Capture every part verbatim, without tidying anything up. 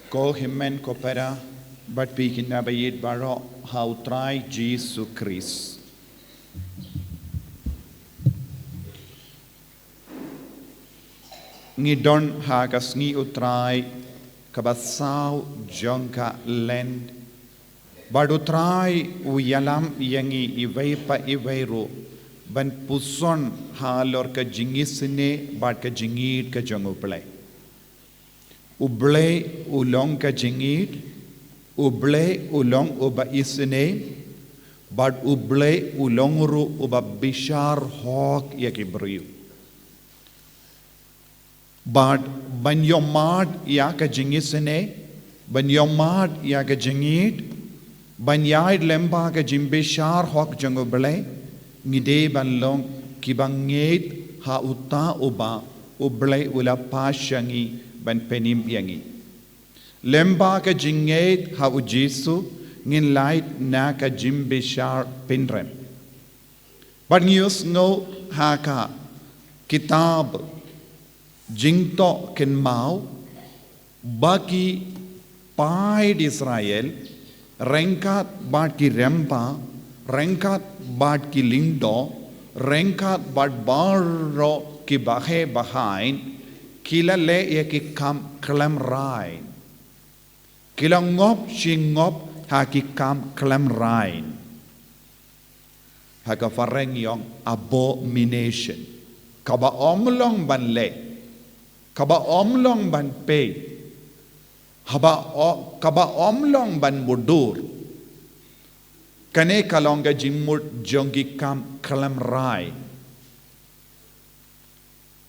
Ko hynmen ko para, bad phi ki naba ïeit baroh ha u Trai Jisu Khrist. Ngi don ha ka sngi u Trai kaba saw jong ka Lent. Bad u Trai u ïalam ïa ngi iwei pa iwei ruh ban puson halor ka jingisynei bad ka jingïeid ka jong u Blei. U Blei u long ka jingïeid, u Blei u long uba isynei, bad u Blei u long ruh uba bishar hok ïa ki briew. Bad ban ïohmad ïa ka jingisynei, ban ïohmad ïa ka jingïeid, ban ïaid lyngba ka jingbishar hok jong u Blei, ngi dei ban long kiba ngeit ha uta uba u Blei u la pass sha ngi ban pynim ïa ngi. Lyngba ka jingngeit ha u Jisu ngin lait na ka jingbishar pynrem. Bad ngi ïohsngew ha ka kitab Jingtohkynmaw ba ki paid Israel, ryngkat bad ki rymba, ryngkat bad ki lyngdoh, ryngkat bad baroh ki baheh bahaiñ, ki la leh ïa ki kam khlem raiñ. Ki la ngop shi ngop ha ki kam khlem raiñ. Ha ka phareng ïong abomination. Kaba ym long ban leh. Kaba ym long ban peit. Haba o-, kaba ym long ban mutdur. Kane ka long ka jingmut jong ki kam khlem raiñ.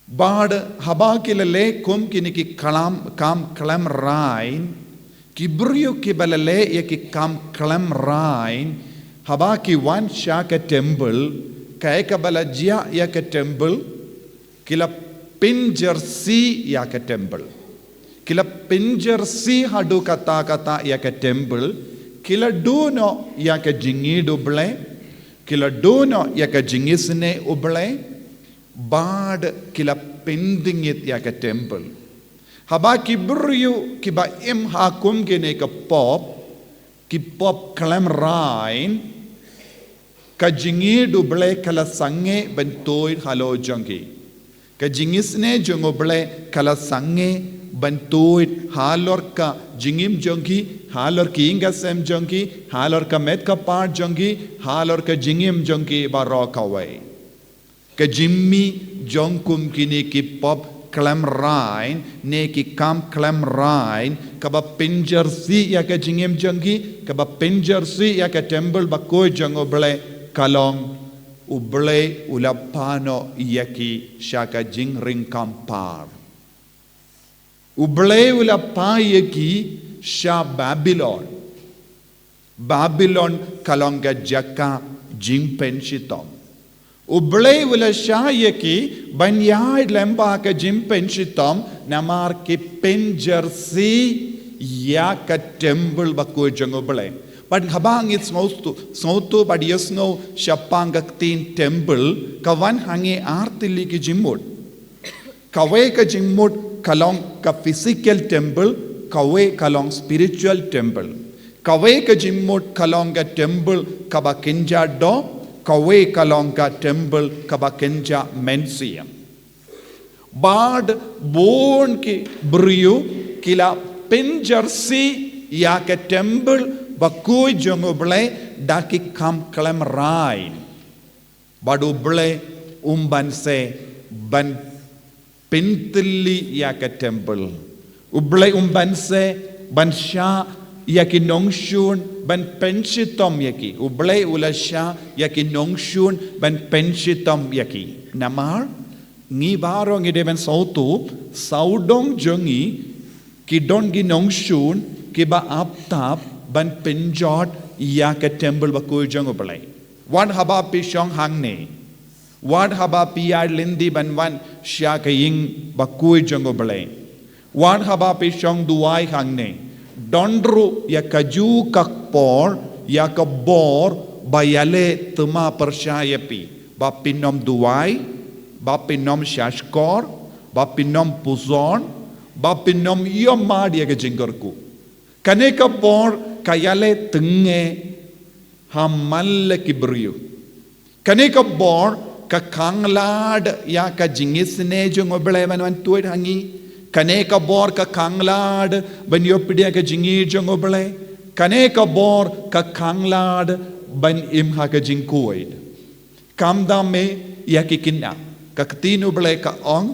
Bad haba ki la leh kum kine ki klam, kam khlem raiñ, ki briew kiba la leh ïa ki kam khlem raiñ, haba ki wan sha ka temple, kaei kaba la jia ïa ka temple, ki la pynjyrsi ïa ka temple. Ki la pynjyrsi haduh katta katta ïa ka temple, ki la duh noh ïa ka jingïeid u Blei, ki la duh noh ïa ka jingisynei u Blei, bad ki la pyndngit ïa ka temple. Haba ki briew kiba im ha kum kine ki pop, ki pop khlem raiñ, ka jingïeid u Blei ka la sangeh ban tuid halor jong ki. Ka jingisynei jong u Blei ka la sangeh ban tuid halor ka jingim jong ki, halor ki ïing ki sem jong ki, halor ka met ka phad jong ki, halor ka jingim jong ki baroh kawei. Ka jingmih jong kum kine ki pop khlem raiñ, ne ki kam khlem raiñ, kaba pynjyrsi ïa ka jingim jong ki, kaba pynjyrsi ïa ka temple bakhuid jong u Blei, ka long u Blei u la phah noh ïa ki sha ka jingring kam phar. U Blei u la phah ïa ki sha Babilon. Babilon ka long ka jaka jingpynshitom. U Blei u la shah ïa ki ban ïaid lyngba ka jingpynshitom namar ki pynjyrsi ïa ka temple bakhuid jong u Blei. Bad haba ngi sngewthuh, sngewthuh bad ïohsngew shaphang ka ktien temple, ka wan hangne ar tylli ki jingmut. Kawei ka jingmut ka long ka physical temple, kawei ka long spiritual temple. Kawei ka jingmut ka long ka temple kaba kynja doh, kawei ka long ka temple kaba kynja mynsiem. Bad bun ki briew ki la pynjyrsi ïa ka temple bakhuid jong u Blei da ki kam khlem raiñ. Bad u Blei um ban seh ban pyntylli ïa ka temple. U Blei um ban seh ban shah ïa ki nongshun ban pynshitom ïa ki. U Blei u la shah ïa ki nongshun ban pynshitom ïa ki. Namar ngi baroh ngi dei ban sngewthuh, sawdong jong ngi ki don ki nongshun kiba ap tap ban pynjot ïa ka temple bakhuid jong u Blei. Wat haba phi shong hangne. Wat haba phi ïaid lynti ban wan sha ka ïing bakhuid jong u Blei. Wat haba phi shong duwai hangne. Don ruh ïa kajuh ka por, ïa ka bor ba ïaleh thma pyrshah ïa phi. Ba phin ym duwai, ba phin ym shahshkor, ba phin ym puson, ba phin ym ïohmad ïa ka jingkyrkhu. Kane ka bor ka ïaleh tynge ha man la ki briew. Kane ka bor ka khanglad ïa ka jingisynei jong U Blei ban wan tuid ha ngi. Kane ka bor ka khanglad ban ïoh pdiang ka jingïeit jong U Blei. Kane ka bor ka khanglad ban im ha ka jingkhuid. Kam da me ïa ki kynna. Ka ktien U Blei ka ong,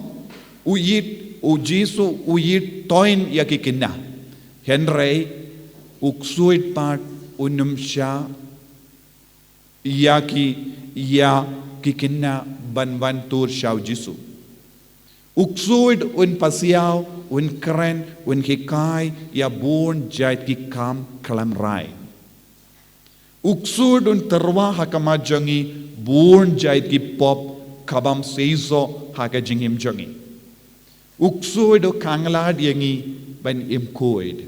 u ïeit, U Jisu u ïeit toin ïa ki kynna. Hynrei u ksuid pat un ym shah ïa ki, ïa ki kynna ban wan tur sha U Jisu. U ksuid un pasiaw, un kren, un hikai ïa bun jait ki kam khlem rai. U ksuid un tyrwa ha khmat jong ngi bun jait ki pop ka bym seisoh ha ka jingim jong ngi. U ksuid u khanglad ïa ngi ban im khuid.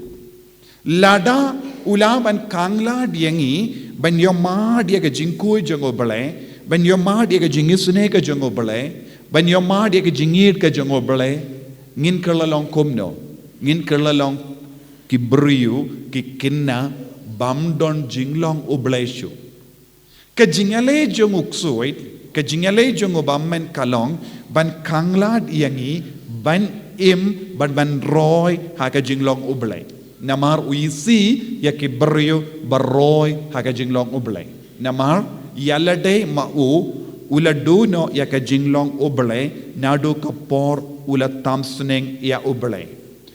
Lada u lah ban khanglad ïa ngi ban ïohmad ïa ka jingkhuid jong U Blei, ban ïohmad ïa ka jingisynei ka jong U Blei, ban ïohmad ïa ka jingïeit ka jong U Blei, ngin kylla long kumno? Ngin kylla long ki briew, ki kynna bym don jinglong U Blei shuh. Ka jingïaleh jong u ksuid, ka jingïaleh jong u bymmen ka long ban khanglad ïa ngi ban im bad ban roi ha ka jinglong U Blei. Namar u isih ïa ki briew ba roi ha ka jinglong U Blei. Namar ïa lade ma u, u la duh noh ïa ka jinglong U Blei naduh ka por u la tam sneng ïa U Blei.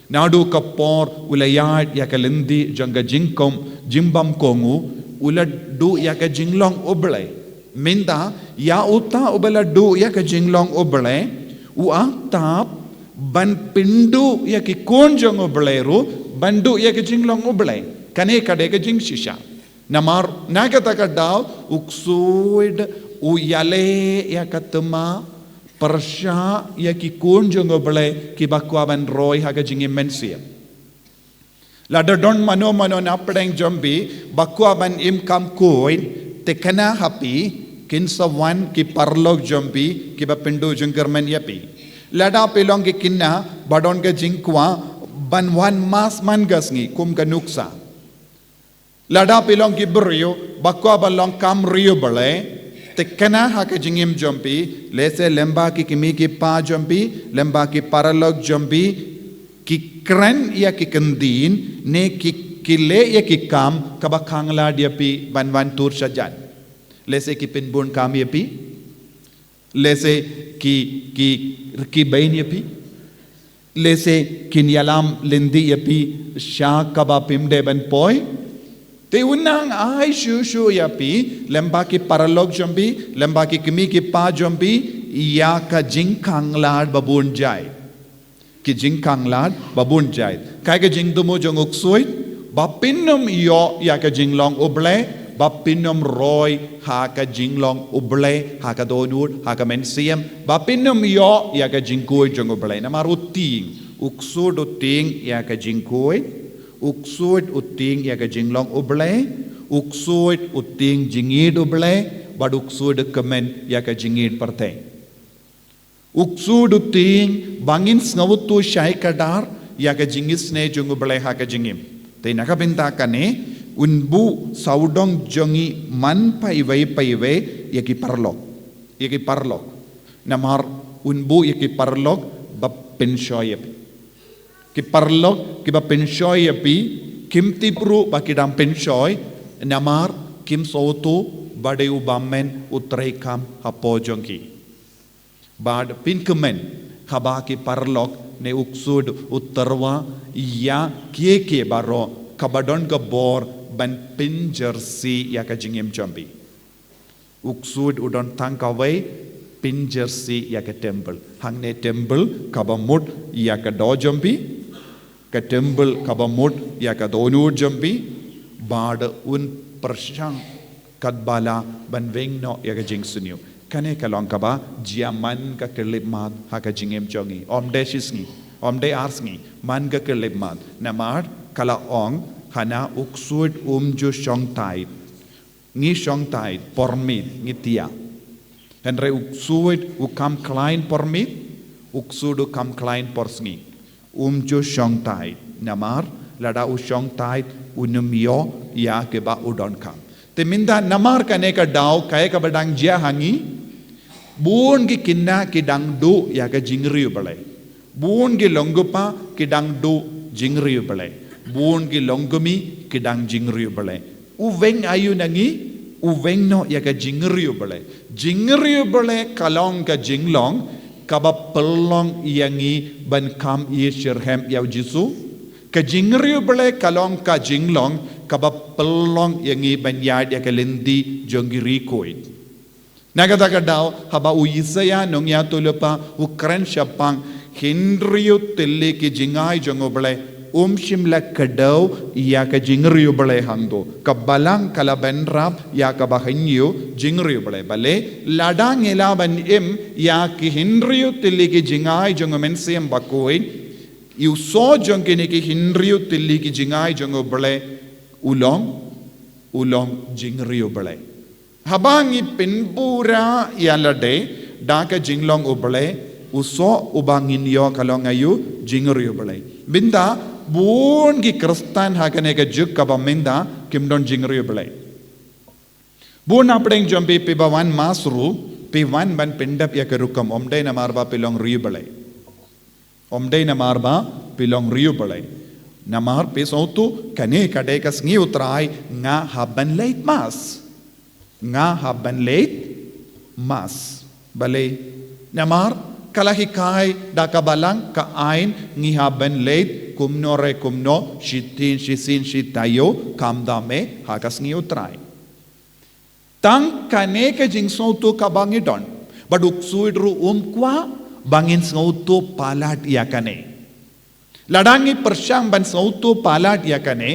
Naduh ka por u la ïaid ïa ka lynti jong ka jingkhum jingbymkohnguh, u la duh ïa ka jinglong U Blei. Mynta ïa uta uba la duh ïa ka jinglong U Blei, u ap tap ban pynduh ïa ki khun jong U Blei ruh ban duh ïa ka jinglong U Blei. Kane ka dei ka jingshisha. Namar na kata ka daw u ksuid u ïaleh ïa ka thma pyrshah ïa ki khun jong U Blei kiba kwah ban roi ha ka jingim mynsiem. Lada don mano mano na pdeng jong phi ba kwah ban im kham khuid, te kane ha phi kin sa wan ki paralok jong phi kiba pynduh jingkyrmen ïa phi. Lada phi long ki kynna ba don ka jingkwah ban wan mass man ka sngi kum ka nuksa. Lada phi long ki briew ba kwah ban long kham riewblei, te kane ha ka jingim jong phi, lehse lyngba ki kmie ki kpa jong phi, lyngba ki paralok jong phi, ki kren ïa ki kyntien, ne ki, ki leh ïa ki kam kaba khanglad ïa phi ban wan tur sha jan. Lehse ki pynbun kam ïa phi. Lehse ki, ki, ki beiñ ïa phi. Lehse kin ïalam lynti ïa phi sha kaba phim dei ban poi. Te u nang ai shuh shuh ïa phi, lyngba ki paralok jong phi, lyngba ki kmie ki kpa jong phi, ïa ka jingkhanglad babun jait. Ki jingkhanglad babun jait. Kaei ka jingthmu jong u ksuid? Ba phin ym ïoh ïa ka jinglong U Blei, ba phin ym roi ha ka jinglong U Blei, ha ka dohnud, ha ka mynsiem, ba phin ym ïoh ïa ka jingkhuid jong U Blei. Namar u tieng, u ksuid u tieng ïa ka jingkhuid, u ksuid u tieng ïa ka jinglong U Blei, u ksuid u tieng jingïeit U Blei, bad u ksuid u kmen ïa ka jingïeit pyrthei. U ksuid u tieng ba ngin sngewthuh shai kdar ïa ka jingisynei jong U Blei ha ka jingim. Te na ka bynta kane, un buh sawdong jong ngi man pa iwei pa iwei ïa ki paralok. Ïa ki paralok. Namar un buh ïa ki paralok ba pynshoi ïa phi. Ki paralok kiba pynshoi ïa phi, kim tip ruh ba ki dang pynshoi, namar kim sngewthuh ba dei u bymmen u treikam hapoh jong ki. Bad phin kmen haba ki paralok ne u ksuid u tyrwa ïa kiei kiei baroh kaba don ka bor ban pynjyrsieh ïa ka jingim jong phi. U ksuid u don tang kawei, pynjyrsieh ïa ka templ. Hangne templ kaba mut ïa ka doh jong phi, ka templ kaba mut ïa ka dohnud jong phi, bad un pyrshang katba lah ban weng noh ïa ka jingsniew. Kane ka long kaba jia man ka khyllipmat ha ka jingim jong ngi. Ym dei shisngi, ym dei arsngi, man ka khyllipmat. Namar ka la ong, hana u ksuid um ju shong tight. Ngi shong tight por miet, ngi thiah. Hynrei u ksuid u kham khlaiñ por miet, u ksuid u kham khlaiñ por sngi. Um ju shong tight, namar Lada u shong tight, un ym ïoh ïa kiba u donkam. Te mynta namar kane ka daw, kaei kaba dang jia ha ngi, bun ki khynnah ki dang duh ïa ka jingriewblei. Bun ki longkpa ki dang duh jingriewblei. Bun ki longkmie ki dang jingriewblei. U weng aïu na ngi, u weng noh ïa ka jingriewblei. Jingriewblei ka long ka jinglong kaba pynlong ïa ngi ban kham ïeit shitrhem ïa u Jisu. Ka jingriewblei ka long ka jinglong kaba pynlong ïa ngi ban ïaid ïa ka lynti jong ki riewkhuid. Na kata ka daw, haba u Isaïah nongïathuhlypa u kren shaphang hynriew tylli ki jingai jong U Blei, um shym la kdew ïa ka jingriewblei hangto. Ka balang ka la bynrap ïa kaba hynñiew jingriewblei. Balei, lada ngi lah ban im ïa ki hynriew tylli ki jingai jong U Mynsiem Bakhuid, ïa u soh jong kine ki hynriew tylli ki jingai jong U Blei, u long, u long jingriewblei. Haba ngi pynpura ïa lade da ka jinglong U Blei, u soh uba ngin ïoh ka long aïu, jingriewblei. Mynta, bun ki Khristan ha kane ka juk kaba mynta kim don jingriewblei. Bun na pdeng jong phi, phi ba wan Mass ruh, phi wan ban pyndep ïa ka rukom, ym dei namar ba phi long riewblei. Ym dei namar ba phi long riewblei. Namar phi sngewthuh kane ka dei ka sngi U Trai, nga hap ban leit Mass. Nga hap ban leit Mass. Balei, namar ka la hikai da ka balang, ka aiñ, ngi hap ban leit kumno re kumno, shi ktien, shi sien, shi taïew, kham da me ha ka sngi U Trai. Tang kane ka jingsngewthuh kaba ngi don. Bad u Ksuid ruh um kwah ba ngin sngewthuh palat ïa kane. Lada ngi pyrshang ban sngewthuh palat ïa kane,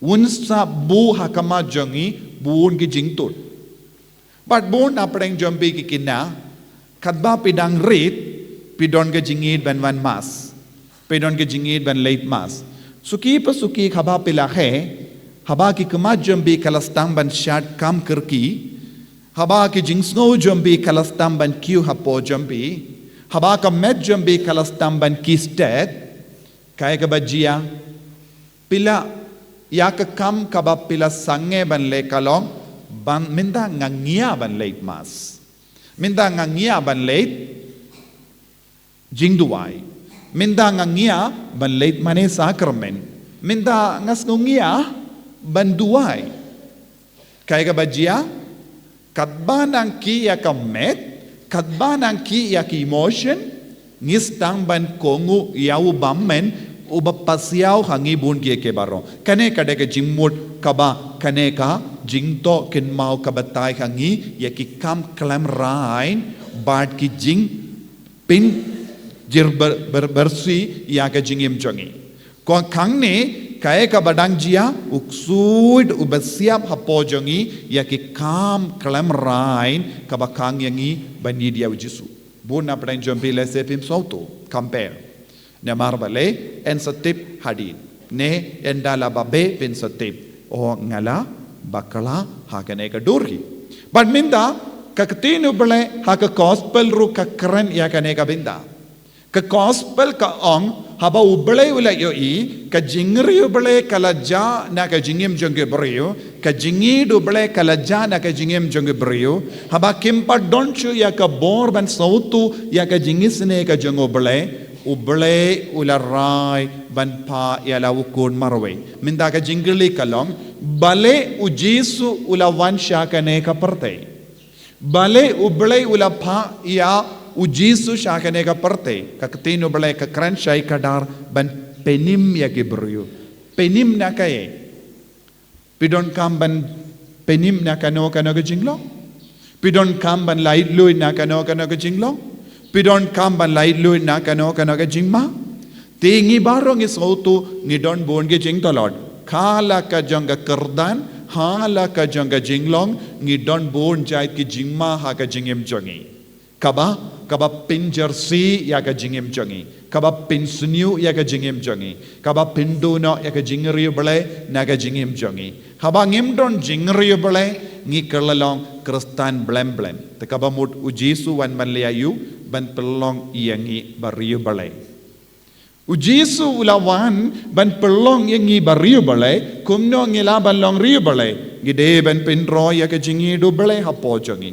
un sa buh ha khmat jong ngi bun ki jingtut. Bad bun na pdeng jong phi ki khynnah, katba phi dang rit, phi don ka jingïeit ban wan Mass. Phi don ka jingïeit ban leit Mass. Suki pa suki haba phi la heh, haba ki khmat jong phi ka la sdang ban shad kham kyrkieh, haba ki jingsngew jong phi ka la sdang ban kiew hapoh jong phi, haba ka met jong phi ka la sdang ban kiew stet, kaei kaba jia, phi la, ïa ka kam kaba phi la sangeh ban leh ka long, ban mynta nga ngiah ban leit Mass. Mynta nga ngiah ban leit jingduwai. Mynta nga ngiah ban leit mane sakramen. Mynta nga sngew ngiah ban duwai. Kaei kaba jia, katba nang kiew ïa ka met, katba nang kiew ïa ka emotion, ngi sdang ban kohnguh ïa u bymmen, uba pasiaw ha ngi bun kiei kiei baroh. Kane ka dei ka jingmut kaba, kane ka jingthoh kynmaw kaba tai ha ngi, ïa ki kam khlem raiñ, bad ki jing pynjur ber, ber, bersih ïa ka jingim jong ngi. Ko hangne, kaei kaba dang jia, u Ksuid uba siap hapoh jong ngi, ïa ki kam khlem raiñ, kaba khang ïa ngi ban ïeit ïa u Jisu. Bun na pdeng jong phi lehse phim sngewthuh, compare. Namar balei, yn sa tip hadien. Ne, ynda la ba beh phin sa tip. O nga la bakla ha kane ka dur hi. Bad mynta, ka ktien U Blei ha ka gospel ruh ka kren ïa kane ka bynta. Ka gospel ka ong, haba U Blei u la ïohi, ka jingriewblei ka la jah na ka jingim jong ki briew, ka jingïeit U Blei ka la jah na ka jingim jong ki briew, haba kim pat don shuh ïa ka bor ban sngewthuh ïa ka jingisynei ka jong U Blei, U Blei u la rai ban phah ïa la u Khun marwei. Mynta ka jingkylli ka long, balei u Jisu u la wan sha kane ka pyrthei? Balei U Blei u la phah ïa u Jisu sha kane ka pyrthei? Ka ktien U Blei ka kren shai kdar ban pynim ïa ki briew. Pynim na kaei? Phi donkam ban pynim na kano kano ka jinglong? Phi donkam ban laitluid na kano kano ka jinglong? Phi donkam ban laitluid na kano kano ka jingma? Te ngi baroh ngi sngewthuh ngi don bun ki jingtlot. Ha la ka jong ka kyrdan, ha la ka jong ka jinglong, ngi don bun jait ki jingma ha ka jingim jong ngi. Kaba, kaba pynjarsih ïa ka jingim jong ngi. Kaba pynsniew ïa ka jingim jong ngi. Kaba pynduh noh ïa ka jingriewblei na ka jingim jong ngi. Haba ngim don jingriewblei ngi kylla long Khristan blem blem. Te kaba mut u Jisu u wan ban leh aïu, ban pynlong ïa ngi ba riewblei. U Jisu u la wan ban pynlong ïa ngi ba riewblei, kumno ngi lah ban long riewblei? Ngi dei ban pynroi ïa ka jingïeit U Blei hapoh jong ngi.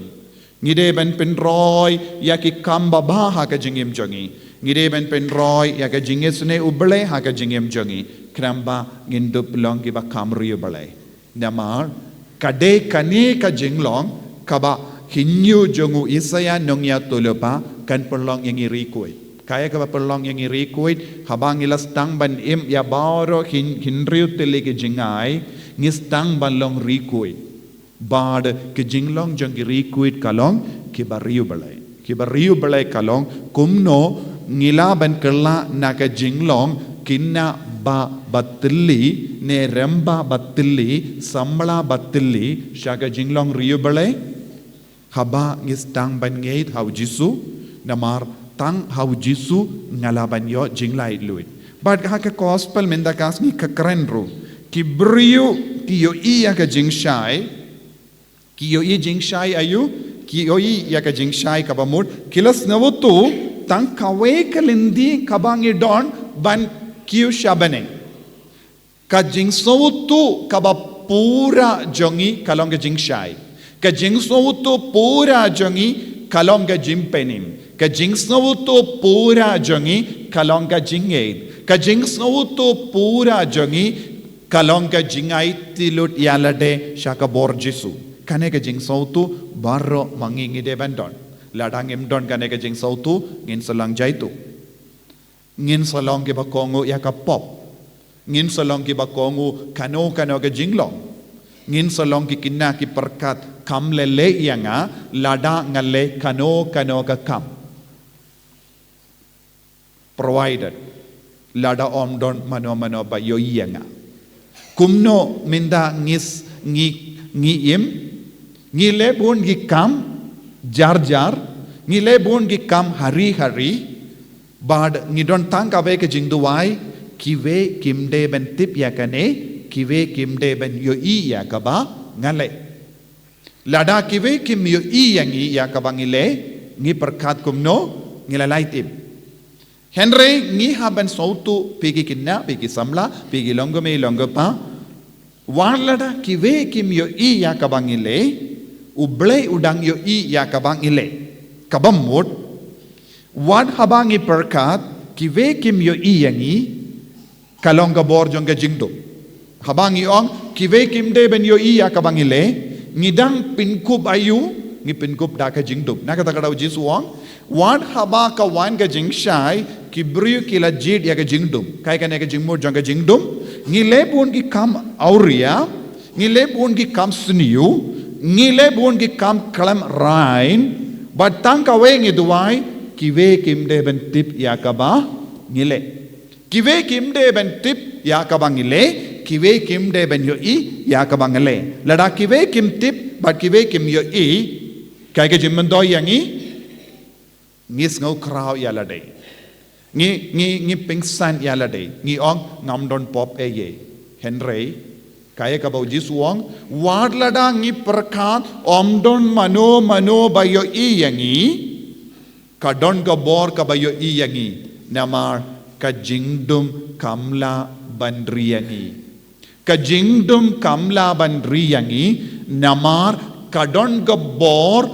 Ngi dei ban pynroi ïa ki kam babha ha ka jingim jong ngi. Ngi dei ban pynroi ïa ka jingisynei U Blei ha ka jingim jong ngi. Khnang ba ngin dup long kiba kham riewblei. Namar ka dei kane ka jinglong kaba hynñiew jong u Isaïah nongïathuhlypa kan pynlong ïa ngi riewkhuid. Kaei kaba pynlong ïa ngi riewkhuid? Haba ngi la sdang ban im ïa baroh hyn-, hynriew tylli ki jingai, ngi sdang ban long riewkhuid. Bad ka jinglong jong ki riewkhuid ka long kiba riewblei. Kiba riewblei ka long kumno ngi lah ban kylla na ka jinglong khynnah ba, ba tylli, ne rangbah ba tylli, samla ba tylli, sha ka jinglong riewblei. Haba ngi sdang ban ngeit ha u Jisu, namar tang ha u Jisu nga lah ban ïoh jinglaitluid. Bad ha ka gospel mynta ka sngi ka kren ruh, ki briew ki ïohi ïa ka jingshai, ki ïohi jingshai aïu, ki ïohi ïa ka jingshai kaba mut, ki la sngewthuh tang kawei ka lynti kaba ngi don ban kiew sha bneng. Ka jingsngewthuh kaba pura jong ngi ka long ka jingshai. Ka jingsngewthuh pura jong ngi ka long ka jingpynim. Ka jingsngewthuh pura jong ngi ka long ka jingngeit. Ka jingsngewthuh pura jong ngi ka long ka jingaiti lut ïalade sha ka bor Jisu. Kane ka jingsngewthuh baroh ma ngi ngi dei ban don. Lada ngim don kane ka jingsngewthuh, ngin sa long jaituh. Ngin sa long kiba kohnguh ïa ka pop. Ngin sa long kiba kohnguh kano kano ka jinglong. Ngin sa long ki khynnah ki pyrkhat kam leh leh ïa nga lada nga leh kano kano ka kam. Provided lada ym don mano mano ba ïohi ïa nga. Kumno mynta ngi s-, ngi, ngi im, ngi leh bun ki kam jar jar, ngi leh bun ki kam hari hari, bad ngi don tang kawei ka jingduwai, kiwei kim dei ban tip ïa kane, kiwei kim dei ban ïohi ïa kaba nga leh. Lada kiwei kim ïohi ïa ngi ïa kaba ngi leh, ngi pyrkhat kumno, ngi la lait im. Hynrei ngi hap ban sngewthuh, phi ki khynnah, phi ki samla, phi ki longkmie longkpa, wat lada kiwei kim ïohi ïa kaba ngi leh, U Blei u dang ïohi ïa kaba ngi leh. Kaba mut, wat haba ngi pyrkhat kiwei kim ïohi ïa ngi, ka long ka bor jong ka jingdum. Haba ngi ong kiwei kim dei ban ïohi ïa kaba ngi leh, ngi dang pynkup aïu? Ngi pynkup da ka jingdum. Na kata ka daw Jisu u ong, wat haba ka wan ka jingshai, ki briew ki la jied ïa ka jingdum. Kaei kane ka jingmut jong ka jingdum? Ngi leh bun ki kam awria, ngi leh bun ki kam sniew, ngi leh bun ki kam khlem raiñ, bad tang kawei ngi duwai, kiwei kim dei ban tip ïa kaba ngi leh. Kiwei kim dei ban tip ïa kaba ngi leh, kiwei kim dei ban ïohi ïa kaba ngi leh. Lada kiwei kim tip bad kiwei kim ïohi, kaei ka jingmyntoi ïa ngi? Ngi sngewkhraw ïalade. Ngi, ngi, ngi pynsan ïalade. Ngi ong ngam don pop ei ei. Hynrei kaei kaba u Jisu u ong, wat lada ngi pyrkhat ym don mano mano ba ïohi ïa ngi, ka don ka bor kaba ïohi ïa ngi, namar ka jingdum kam lah ban ri ïa ngi. Ka jingdum kam lah ban ri ïa ngi, namar ka don ka bor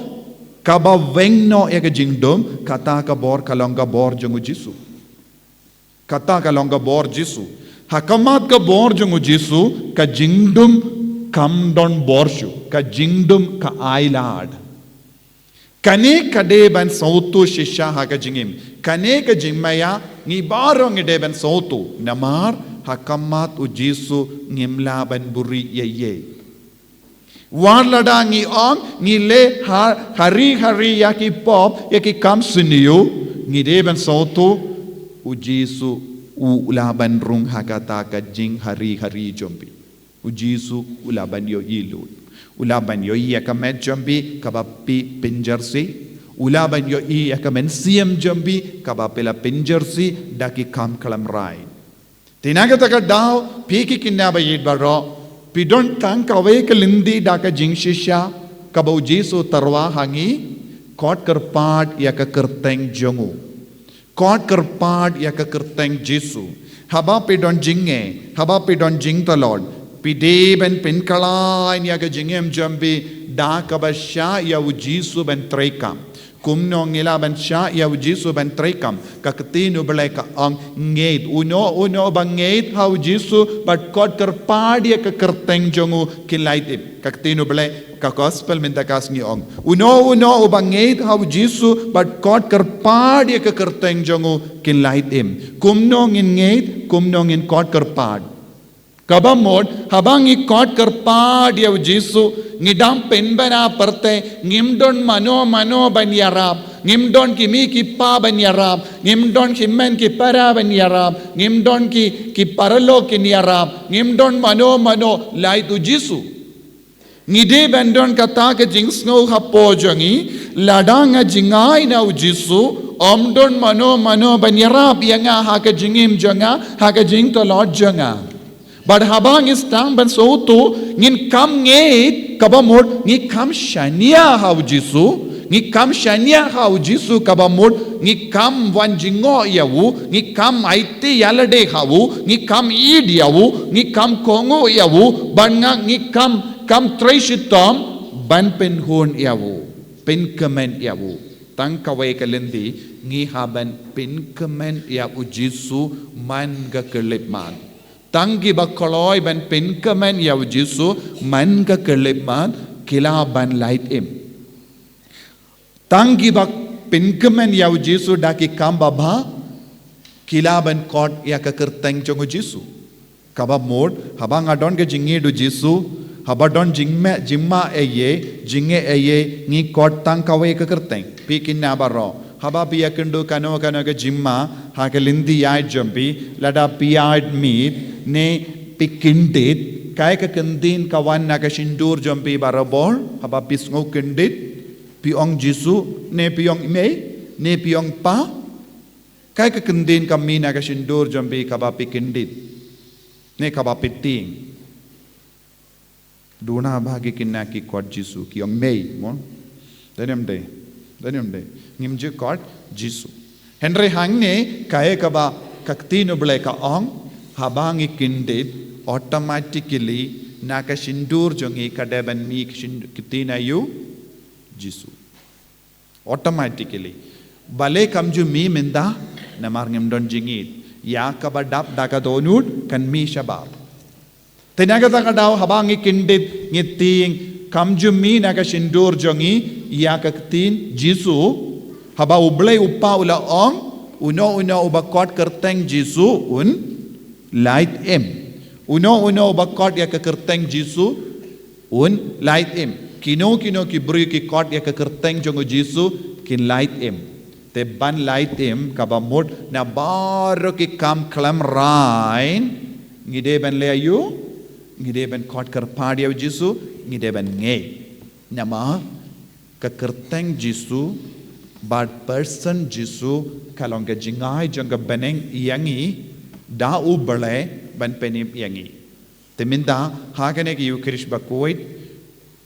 kaba weng noh ïa ka jingdum, kata ka bor ka long ka bor jong u Jisu. Kata ka long ka bor Jisu. Ha khmat ka bor jong u Jisu, ka jingdum kam don bor shuh, ka jingdum ka ailad. Kane ka dei ban sngewthuh shisha ha ka jingim. Kane ka jingmaïa ngi baroh ngi dei ban sngewthuh. Namar ha khmat u Jisu ngim lah ban buhrieh ei ei. Wat lada ngi ong ngi leh ha-, hari hari ïa ki pop, ïa ki kam sniew, ngi dei ban sngewthuh u Jisu u lah ban rung ha kata ka jinghari hari jong phi. U Jisu u lah ban ïohi lut. U lah ban ïohi ïa ka met jong phi kaba phi pynjyrsi. U lah ban ïohi ïa ka mynsiem jong phi kaba phi la pynjyrsi da ki kam khlem raiñ. Te na kata ka daw, phi ki khynnah ba ïeit baroh, phi don tang kawei ka lynti da ka jingshisha kaba u Jisu u tyrwa ha ngi, khot kyrpad ïa ka kyrteng jong u. Kot kyrpad ïa ka kyrteng Jisu. Haba phi don jingeh, haba phi don jingtlot, phi dei ban pynkylla ïa ka jingim jong phi da kaba shah ïa u Jisu ban treikam. Kumno ngi lah ban shah ïa u Jisu ban treikam? Ka ktien U Blei ka ong ngeit. Uno uno ba ngeit ha u Jisu bad kot kyrpad ïa ka kyrteng jong u, kin lait im. Ka ktien U Blei, ka gospel mynta ka sngi ong, uno uno uba ngeit ha u Jisu bad kot kyrpad ïa ka kyrteng jong u, kin lait im. Kumno ngin ngeit, kumno ngin kot kyrpad? Kaba mut, haba ngi kot kyrpad ïa u Jisu, ngi dang pynbna pyrthei, ngim don mano mano ban ïarap, ngim don ki mei ki pa ban ïarap, ngim don ki hynmen ki para ban ïarap, ngim don ki, ki paralok kin ïarap, ngim don mano mano, lait u Jisu. Ngi dei ban don kata ka jingsngew hapoh jong ngi, lada nga jngai na u Jisu, ym don mano mano ban ïarap ïa nga ha ka jingim jong nga, ha ka jingtlot jong nga. Bad haba ngi sdang ban sngewthuh, ngin kam ngeit, kaba mut ngi kam shaniah ha u Jisu, ngi kam shaniah ha u Jisu, kaba mut ngi kam wan jngoh ïa u, ngi kam aiti ïalade ha u, ngi kam ïeit ïa u, ngi kam kohnguh ïa u, bad nga ngi kam, kam trei shitom ban pynhun ïa u, pynkmen ïa u. Tang kawei ka lynti, ngi hap ban pynkmen ïa u Jisu man ka khyllipmat. Tang kiba kloi ban pynkmen ïa u Jisu man ka khyllipmat, ki lah ban lait im. Tang kiba pynkmen ïa u Jisu da ki kam babha, ki lah ban kot ïa ka kyrteng jong u Jisu. Kaba mut, haba nga don ka jingïeit u Jisu, haba don jingmeh, jingma ei ei, jingeh ei ei, ngi kot tang kawei ka kyrteng. Phi kine baroh, haba phi ïakynduh kano kano ka jingma ha ka lynti ïaid jong phi, lada phi ïaid miet, ne phi kyndit, kaei ka kyntien ka wan na ka shyntur jong phi barabor, haba phi sngew kyndit? Phi ong Jisu, ne phi ong mei, ne phi ong pa? Kaei ka kyntien ka mih na ka shyntur jong phi kaba phi kyndit, ne kaba phi tieng? Duna ba ki kine ki kot Jisu, ki ong mei, mo? Dei ne ym dei? Dei ne ym dei? Ngim ju kot Jisu. Hynrei hangne, kaei kaba ka ktien U Blei ka ong, haba ngi kyndit, automatically na ka shyntur jong ngi ka dei ban mih ka shyn-, ktien aïu? Jisu. Automatically. Balei kam ju mih mynta? Namar ngim don jingïeit. Ïa kaba dap da ka dohnud kan mih shabar. Te na kata ka daw haba ngi kyndit ngi tieng, kam ju mih na ka shyntur jong ngi ïa ka ktien Jisu. Haba U Blei U Kpa u la ong, uno uno uba kot kyrteng Jisu un lait im. Uno uno uba kot ïa ka kyrteng Jisu un lait im. Kino kino ki briew ki kot ïa ka kyrteng jong u Jisu kin lait im. Te ban lait im kaba mut na baroh ki kam khlem rain, ngi dei ban leh aïu? Ngi dei ban kot kyrpad ïa u Jisu, ngi dei ban ngeit. Namar ka kyrteng Jisu bad person Jisu ka long ka jingai jong ka bneng ïa ngi da U Blei ban pynim ïa ngi. Te mynta ha kane ka Ïukharist Bakhuid,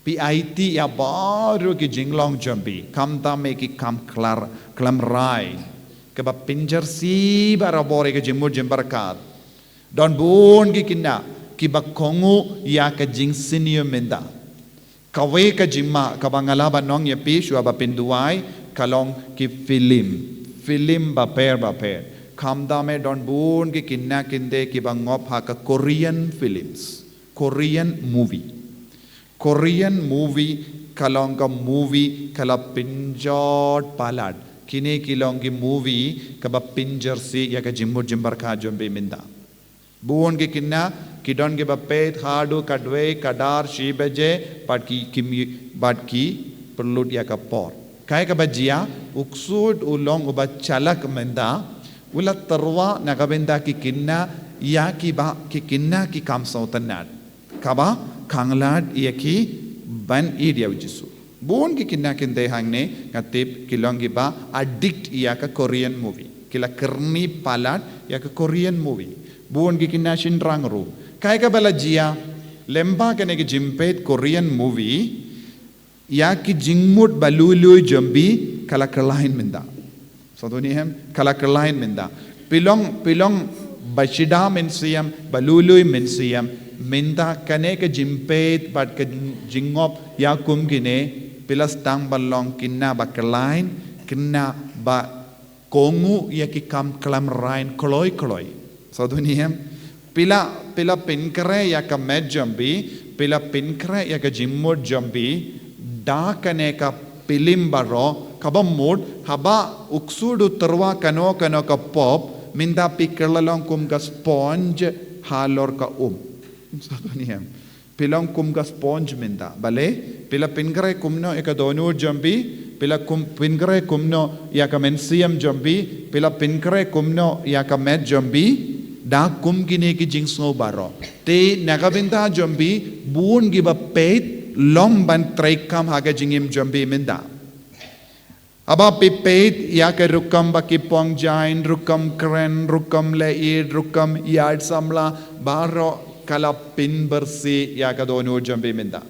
phi aiti ïa baroh ki jinglong jong phi, khamtam eh ki kam khlem, khlem rain, kaba pynjyrsieh barabor ïa ka jingmut jingpyrkhat. Don bun ki khynnah kiba kohnguh ïa ka jingsniew mynta. Kawei ka jingma kaba nga lah ban ong ïa phi shuwa ba phin duwai ka long ki film. Film bapher bapher. Khamtam eh don bun ki khynnah khyndai kiba ngop ha ka Korean films, Korean movie. Korean movie ka long ka movie ka la pynjot palat. Kine ki long ki movie kaba pynjyrsieh ïa ka jingmut jingpyrkhat jong phi mynta. Bun ki khynnah ki don kiba peit haduh ka dwei ka dar shi baje bad ki, ki mi-, bad ki pynlut ïa ka por. Kaei kaba jia, u ksuid u long uba shalak mynta, u la tyrwa na ka bynta ki khynnah ïa kiba ki khynnah ki kam sngewtynnad, kaba khanglad ïa ki ban ïeit ïa u Jisu. Bun ki khynnah khyndai hangne nga tip ki long kiba addict ïa ka Korean movie. Ki la kyrni palat ïa ka Korean movie. Bun ki khynnah shynrang ruh. Kaei kaba la jia, lyngba kane ka jingpeit Korean movie, ïa ki jingmut ba lui lui jong phi ka la kyllain mynta. Sa duni em, ka la khlaiñ mynta. Phi long, phi long ba shida mynsiem, ba lui lui mynsiem, mynta kane ka jingpeit bad ka jingngop ïa kum kine, phi la sdang ban long kine ba khlaiñ, kine ba kohnguh ïa ki kam khlem raiñ kloi kloi. Sa duni em, phi la, phi la pynkhreh ïa ka met jong phi, phi la pynkhreh ïa ka jingmut jong phi da kane ka phlim baroh, kaba mut haba u ksu u tyrwa kano kano ka pop, mynta phi kylla long kum ka sponge halor ka um. Sa duni em, phi long kum ka sponge mynta. Balei? Phi la pynkhreh kumno ïa ka dohnud jong phi, phi la kum, pynkhreh kumno ïa ka mynsiem jong phi, phi la pynkhreh kumno ïa ka met jong phi da kum kine ki jingsngew baroh. Te na ka bynta jong phi, bun kiba peit long ban treikam ha ka jingim jong phi mynta. Haba phi peit ïa ka rukom ba ki phong jaiñ, rukom kren, rukom leit, rukom ïaid samla, baroh ka la pynbieit ïa ka dohnud jong phi mynta.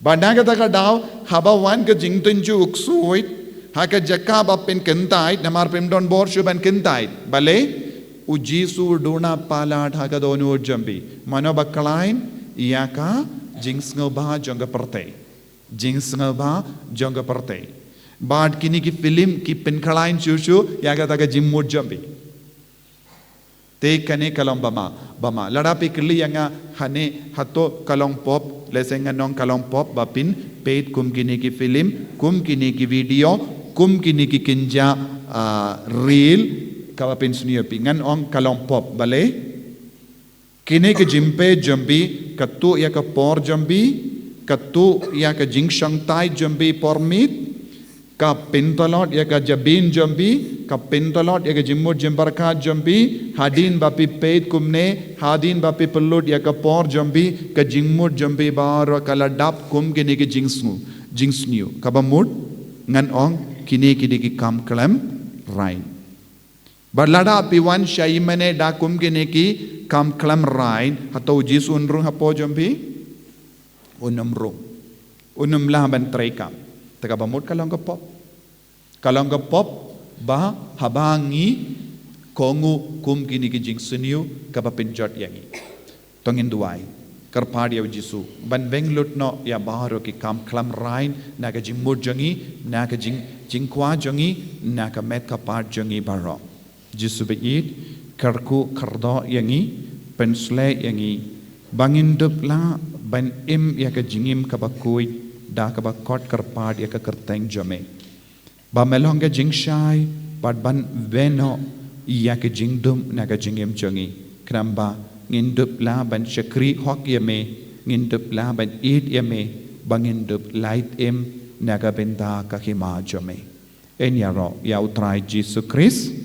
Bad na kata ka daw, haba wan ka jingtynjuh u ksuid ha ka jaka ba phin kyntait, namar phim don bor shuh ban kyntait. Balei? U Jisu u duna palat ha ka dohnud jong phi. Mano ba khlaiñ? Ïa ka jingsngewbha jong ka pyrthei. Jingsngewbha jong ka pyrthei. Bad kine ki phlim ki pynkhlaiñ shuh shuh ïa kata ka jingmut jong phi. Te kane ka long ba ma, ba ma. Lada phi kylli ïa nga hangne hato ka long pop, lehse ngan ong ka long pop ba phin peit kum kine ki phlim, kum kine ki video, kum kine ki kynja, ah, reel, kaba pynsniew phi. Ngan ong ka long pop, balei? Kine ki jingpeit jong phi, ka tuh ïa ka por jong phi, ka tuh ïa ka jingshongthait jong phi por miet, ka pyntlot ïa ka jabieng jong phi, ka pyntlot ïa ka jingmut jingpyrkhat jong phi, hadien ba phi peit kumne, hadien ba phi pynlut ïa ka por jong phi, ka jingmut jong phi baroh ka la dap kum kine ki jingsngew, jingsniew. Kaba mut, ngan ong, kine ki dei ki kam khlem raiñ. Bad lada phi wan sha ïing mane da kum kine ki kam khlem raiñ, hato u Jisu un rung hapoh jong phi? Un ym rung. Un ym lah ban treikam. Te kaba mut ka long ka pop. Ka long ka pop ba haba ngi kohnguh kum kine ki jingsniew kaba pynjot ïa ngi. To ngin duwai, kyrpad ïa u Jisu ban weng lut noh ïa baroh ki kam khlem raiñ na ka jingmut jong ngi, na ka jing, jingkwah jong ngi, na ka met ka phad jong ngi baroh. Jisu ba ïeit, kyrkhu kyrdoh ïa ngi, pynshlei ïa ngi ba ngin dup lah ban im ïa ka jingim kaba khuid da kaba khot kyrpad ïa ka kyrteng jong me. Ba me long ka jingshai bad ban weng noh ïa ka jingdum na ka jingim jong ngi. Khnang ba ngin dup lah ban shakri hok ïa me, ngin dup lah ban ïeit ïa me, ba ngin dup lait im na ka bynta ka hima jong me. Yn ïaroh ïa u Trai Jisu Khrist.